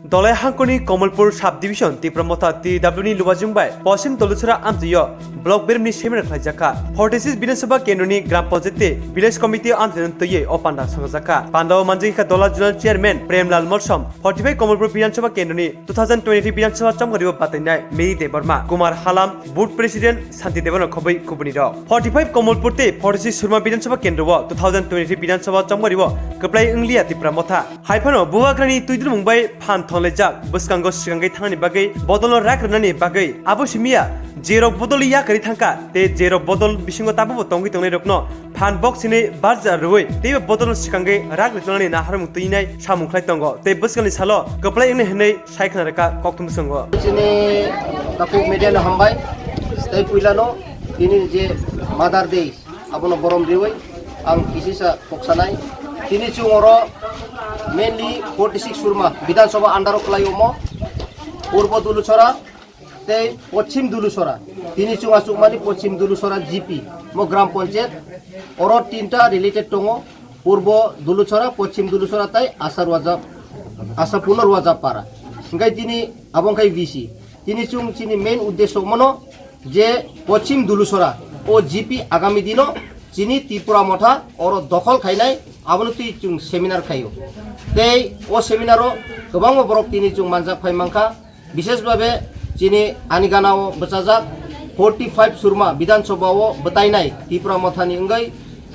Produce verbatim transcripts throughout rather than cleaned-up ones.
Dolai hangkoni Komolpur Sub Division Tipra Motha T W ni lubajwng bai Poschim Dolusora amtwio Block Beremni seminar khlaijakha. Forty six Bidhan Sabha Kendroni Gram Panchayat tei Village Committee amtwino twiwi o panda songjakha. Pandao manjikha Dola Zonal Chairman Premlal Molsom, forty five Komolpur Bidhan Sabha Kendroni two thousand twenty-three Bidhan Sabha chomgari o batainai Mary Debbarma, Kumar Halam, Board President Santi Debbarma khobwi kubuni rok. Forty five Komolpur tei forty six Surma Bidhan Sabha Kendro o two thousand twenty-three Bidhan Sabha chomgari o kwplai wngliya Tipra Motha. Haiphano Bubagrani twidulmung bai phan thonglejak bwskango swkangwi thangnani bagwi bodolno rak rwnani bagwi abo simiya jerok bodol yakarwi thangkha tei jerok bodol bisingo tabukbo tongwi tongnairokno phan box hinwi barja rwui teibo bodolno swkangwi rak rwknani naharmung twinai samung khlai tongo tei bwskangni salo kwplai wngnai hinwi sai khna rwkha kokthum bwskango. Chini takhuk media no hambai tei puilano tini je Mother Day abono borom riwi ang kisisa khoksanai. Tini chwng oro mainly forty six Surma Bidhan Sabha under o kwlai omo Purbo Dulusora tei Poschim Dulusora. Tini chwng achukmani Poschim Dulusora G P mo Gram Panchayat oro tinta related tongo, Purbo Dulusora, Poschim Dulusora tei Asarwaja, Asapuna Rwajapara. Hingkai tini abo wngkha V C. Tini chwng chini main uddesho mono je Poschim Dulusora o G P agami dino chini Tipra Motha oro dokhol khainai, abono twi chwng seminar khaio. Tei o seminar o kwbangma borok tini chwng manjak phai mankha, bishesh babe chini ani gana o bwchajak forty five Surma Bidhan Sabha o bwtainai Tipra Mothani wngwi,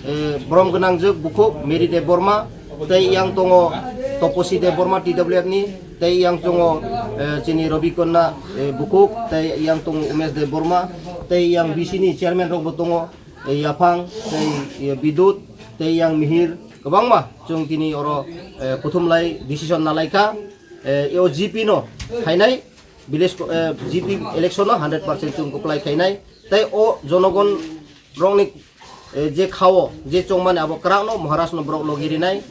eh, borom gwnangjwk bukhuk Mary Debbarma, tei yang tongo Toposi Debbarma T W F ni, tei yang tongo, eh, chini Rabi Khanna, eh, bukhuk, tei yang tongo Umesh Debbarma, tei yang V C ni chairman rok bo tongo, eh, yaphang, tei, eh, Bidut, tei yang Mihir, kwbangma chwng tini oro, eh, kuthumlai decision nalaikha, eh, o G P no khainai, village ko-, eh, G P election no hundred percent chwng kwplai khainai, tei o jonogon rokni, eh, je khao, je chongmani abo kwrakno Maharaj no borok logi rinai.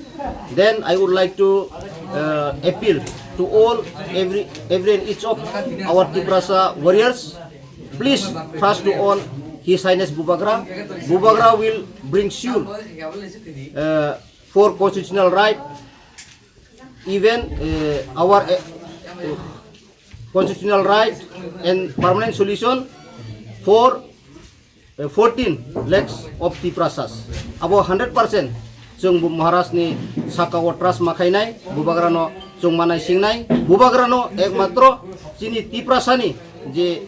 Then I would like to, uh, appeal to all, every, every and each of our Tiprasa warriors, please trust to on His Highness Bubagra. Bubagra will bring sure, uh, for constitutional right, even, uh, our, uh, constitutional right and permanent solution for, uh, fourteen lakhs of Tiprasas. Abo hundred percent chwng bo Maharaj ni saka o trust ma khainai, Bubagra no chwng manai singnai, Bubagra no ekmatro chini Tiprasa ni je,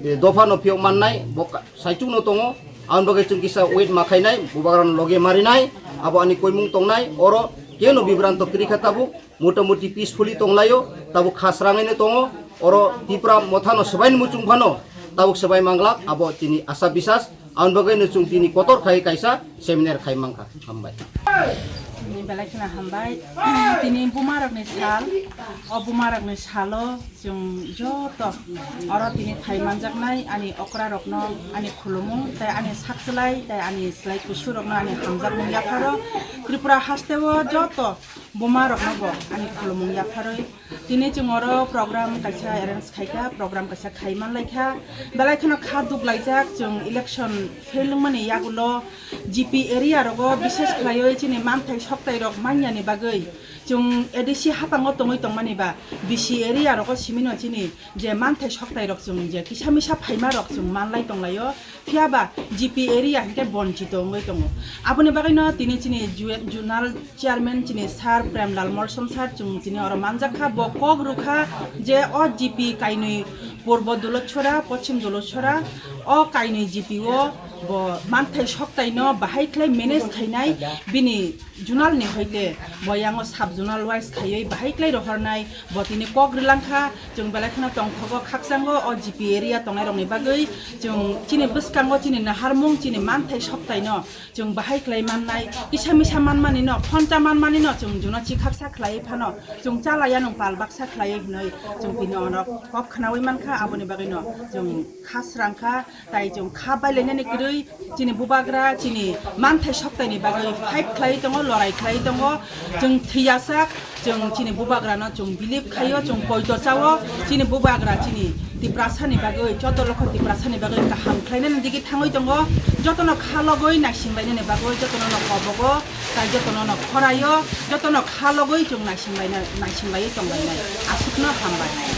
je dopha no phiyok mannai, bo ka-, saichung no tongo, aboni bagwi chwng kisa wait ma khainai, Bubagra no loge marinai, abo ani koimung tongnai, oro keno bibranto kwrwi kha tabuk, motamuti peacefully tonglaio, tabuk kha srangwi no tongo, oro Tipra Motha no swbai ni muchung phano, tabuk swbai manglak, abo chini asa bisas, aboni bagwi no chwng tini kotor khai kaisa seminar khai mankha. Hambai. Belai kheno hambai. Tini bumarokni sal, o bumarokni salo chwng joto oro tini phai manjaknai ani okrarokno ani khulumung tei ani sakchwlai tei ani chwlai kusurokno ani hamjakmung yapharo. Tripura hasteo joto bumaroknobo ani khulumung yapharwi tini chwng oro program kaisa arrange khaikha, program kaisa khai manlaikha. Belai kheno kha duklaijak chwng election fail wngmani yagulo G P area rogo bishes khlaiwi chini manthai soktai rok manyani bagwi chwng A D C hapango tongwi tongmani ba B C area rogo simino chini je manthai soktai rok chwng je kisa misa phaima rok chwng manlai tonglaio, phiya ba G P area hinkhe bonchito wngwi tongo. Aboni bagwino tini chini ju-, junal chairman chini sir Premlal Molsom sir chwng tini oro manjak kha, bo kok rwkha je o G P kainwi Purbo Dulotchora, Pochim Dulotchora, o kainwi G P o bo manthai soktaino bahai khlai manage khainai bini junal ni hoite bo yango sub junal wise khaiwi bahai khlai rohornai bo tini kok rwlangkha. Chwng belai kheno tongthogo khakchango o G P area tongnai rokni bagwi chwng chini bwskango chini naharmung chini manthai soktaino chwng bahai khlai mannai, kisa misa manmani no, phoncha manmani no chwng juno chi khaksa khlai phano chwng chalaya nung pal baksa khlai hinwi chwng tini ono kok khnawi mankha, aboni bagwi no chwng kha srang kha, tai chwng kha bailainani kwrwi chini bubagra chini manthai soktaini bagwi fight khlai tongo. Lorai khlai tongo, chwng thwiyasak, chwng chini bubagrano chwng believe khaio, chwng poito chao, chini bubagra chini Tiprasani bagwi, joto lokho Tiprasani bagwi kaham khlainani digi thangwi tongo, jotono kha logwi naisinglainani bagwi, jotono no kobogo, tai jotono no khoraio, jotono kha logwi chwng naisinglaina-, naisinglaio tonglainai, aswkno hambai.